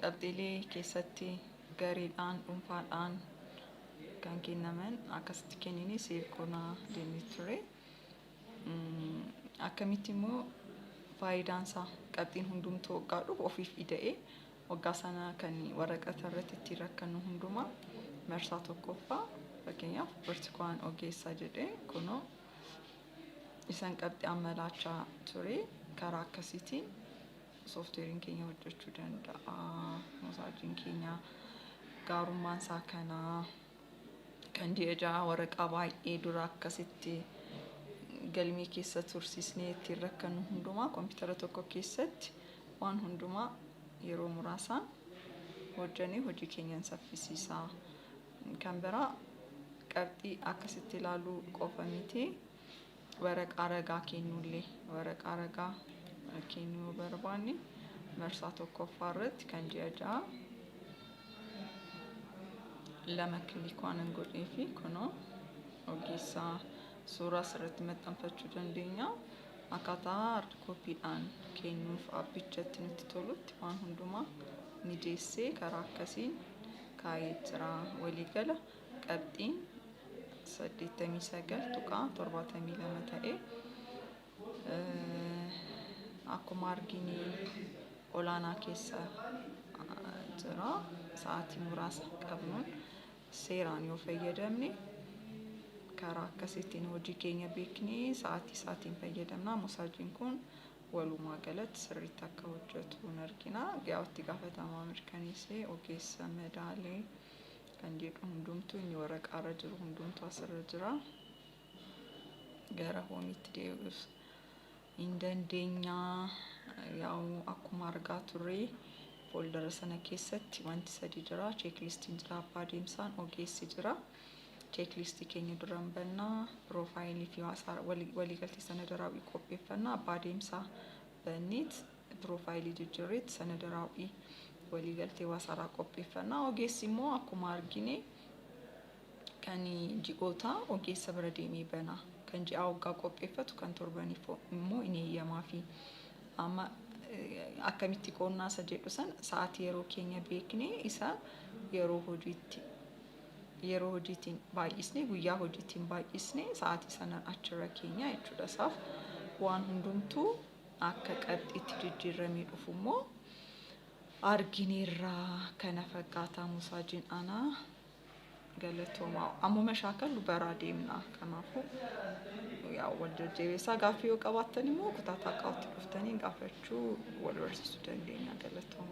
Qabxiilee keessatti gareedhaan dhuunfaadhaan kan kennaman akkasitti kenninee save goonaa jennee ture. Akkamitti immoo faayidaan isaa qabxiin hundumtuu waggaa dhufu ofiif ida'ee waggaa sana kan waraqata irratti ittiin rakkannu hundumaa marsaa tokkoffaa, fakkeenyaaf Birtukaan Ogeessaa jedhee, kunoo isan qabxii amma laachaa ture. Karaa akkasiitiin sooftiweeriin keenya hojjechuu danda'a. Moosaajiin keenya gaarummaan isaa kanaa kan ji'a 6 waraqaa baay'ee dura akkasitti galmee keessa tursiisnee ittiin rakkannu hundumaa kompiitara tokko keessatti waan hundumaa yeroo muraasaan hojjannee hojii keenyan saffisiisaa. Kan biraa qabxii akkasitti ilaaluu qofa miti, waraqaa ragaa kennuullee, waraqaa ragaa kennuu yoo barbaanne, marsaa tokkoffaa irratti kan ji'a 6 lama click waan hin godhee fi kunoo ogeessaa suuraa asirratti maxxanfachuu dandeenya. Akkaataa hard copydhaan kennuuf abbichatti nutti tolutti waan hundumaa mijeessee karaa akkasiin kaa'ee jira. Waliigala qabxiin 89.72 ta'e akkuma argine olaanaa keessa jira. Sa'aatii muraasa qabnuun seeraan yoo fayyadamne, karaa akkasiitiin hojii keenya beeknee sa'aatii sa'aatiin fayyadamna. Mosaajiin kun walumaa galatti sirriitti akka hojjetu hin argina. Yaa itti gaafatamaa mirkaneessee ogeessa madaalee kan jedhu hundumtuu inni waraqaarra jiru hundumtuu asirra jira. Gara homeitti deebi'uus hin dandeenya. Yaa'u akkuma argaa turre foldera sana keessatti wanti sadi jira. Checklistiin jira, abbaa deemsaan ogeessi jira. Checklistii keenya duran bannaa, profileii fi waliigaltee sanada raawwii qopheeffannaa, abbaa deemsaa banneet profileii jijjiirreet sanada raawwii waliigaltee waasaraa qopheeffannaa. Ogeessi immoo akkuma argine kan ji'oota ogeessa bira deemee banaa. Kan ji'a waggaa qopheeffatu, kan torbaniif immoo hin eeyyamaa fi amma akkamitti qoonnaa isa jedhu san sa'aatii yeroo keenya beeknee isa yeroo hojiitti yeroo hojiitiin baay'isnee, guyyaa hojiitiin baay'isnee sa'aatii sana achirra keenya jechuudha. Isaaf waan hundumtuu akka qabxiitti jijjiiramee dhufu immoo argineerraa. Kana fakkaataa musaajiin anaa. Galatoomaa. Ammuma shaakallu baraa deemna. Kanaafuu yaa wal jajjabeessaa. Gaaffii yoo qabaattan immoo kutaa taaqaatti dhuftanii gaafachuu, wal barsiisuu dandeenya. Galatooma.